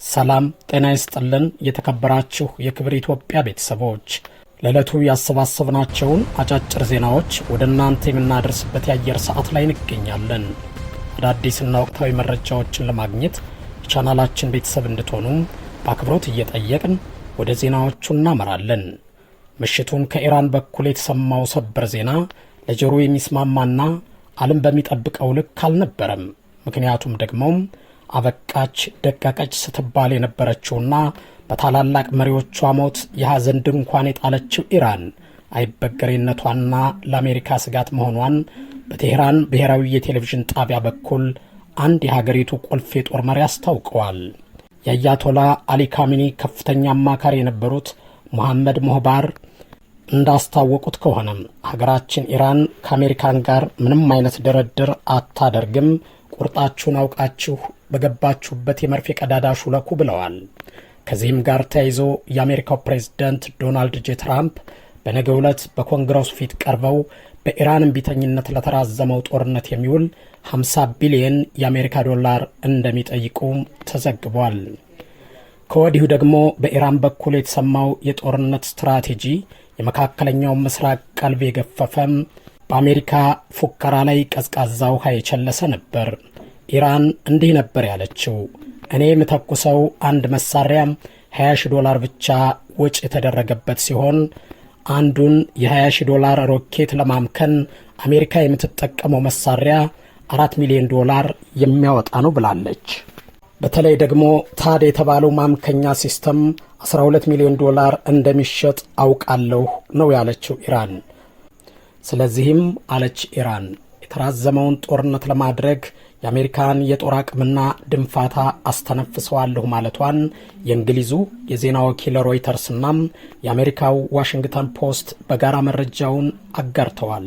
ሰላም ጤና ይስጥልን። የተከበራችሁ የክብር ኢትዮጵያ ቤተሰቦች፣ ለዕለቱ ያሰባሰብናቸውን አጫጭር ዜናዎች ወደ እናንተ የምናደርስበት የአየር ሰዓት ላይ እንገኛለን። አዳዲስና ወቅታዊ መረጃዎችን ለማግኘት የቻናላችን ቤተሰብ እንድትሆኑ በአክብሮት እየጠየቅን ወደ ዜናዎቹ እናመራለን። ምሽቱን ከኢራን በኩል የተሰማው ሰበር ዜና ለጆሮ የሚስማማና ዓለም በሚጠብቀው ልክ አልነበረም። ምክንያቱም ደግሞ አበቃች ደቀቀች ስትባል የነበረችውና በታላላቅ መሪዎቿ ሞት የሐዘን ድንኳን የጣለችው ኢራን አይበገሬነቷና ለአሜሪካ ስጋት መሆኗን በቴህራን ብሔራዊ የቴሌቪዥን ጣቢያ በኩል አንድ የሀገሪቱ ቁልፍ የጦር መሪ አስታውቀዋል። የአያቶላ አሊ ካሚኒ ከፍተኛ አማካሪ የነበሩት ሙሐመድ ሞህባር እንዳስታወቁት ከሆነም ሀገራችን ኢራን ከአሜሪካን ጋር ምንም አይነት ድርድር አታደርግም፣ ቁርጣችሁን አውቃችሁ በገባችሁበት የመርፌ ቀዳዳ ሹለኩ ብለዋል። ከዚህም ጋር ተያይዞ የአሜሪካው ፕሬዝዳንት ዶናልድ ጄ ትራምፕ በነገው ዕለት በኮንግረሱ ፊት ቀርበው በኢራን እምቢተኝነት ለተራዘመው ጦርነት የሚውል 50 ቢሊየን የአሜሪካ ዶላር እንደሚጠይቁ ተዘግቧል። ከወዲሁ ደግሞ በኢራን በኩል የተሰማው የጦርነት ስትራቴጂ የመካከለኛውን ምስራቅ ቀልብ የገፈፈም፣ በአሜሪካ ፉከራ ላይ ቀዝቃዛ ውሃ የቸለሰ ነበር። ኢራን እንዲህ ነበር ያለችው፦ እኔ የምተኩሰው አንድ መሳሪያ 20 ሺ ዶላር ብቻ ወጪ የተደረገበት ሲሆን አንዱን የ20 ሺ ዶላር ሮኬት ለማምከን አሜሪካ የምትጠቀመው መሳሪያ 4 ሚሊዮን ዶላር የሚያወጣ ነው ብላለች። በተለይ ደግሞ ታድ የተባለው ማምከኛ system 12 ሚሊዮን ዶላር እንደሚሸጥ አውቃለሁ ነው ያለችው ኢራን። ስለዚህም አለች ኢራን፣ የተራዘመውን ጦርነት ለማድረግ የአሜሪካን የጦር አቅምና ድንፋታ አስተነፍሰዋለሁ ማለቷን የእንግሊዙ የዜና ወኪል ሮይተርስና የአሜሪካው ዋሽንግተን ፖስት በጋራ መረጃውን አጋርተዋል።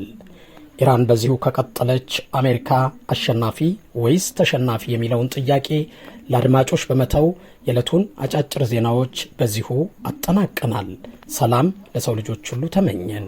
ኢራን በዚሁ ከቀጠለች አሜሪካ አሸናፊ ወይስ ተሸናፊ የሚለውን ጥያቄ ለአድማጮች በመተው የዕለቱን አጫጭር ዜናዎች በዚሁ አጠናቀናል። ሰላም ለሰው ልጆች ሁሉ ተመኘን።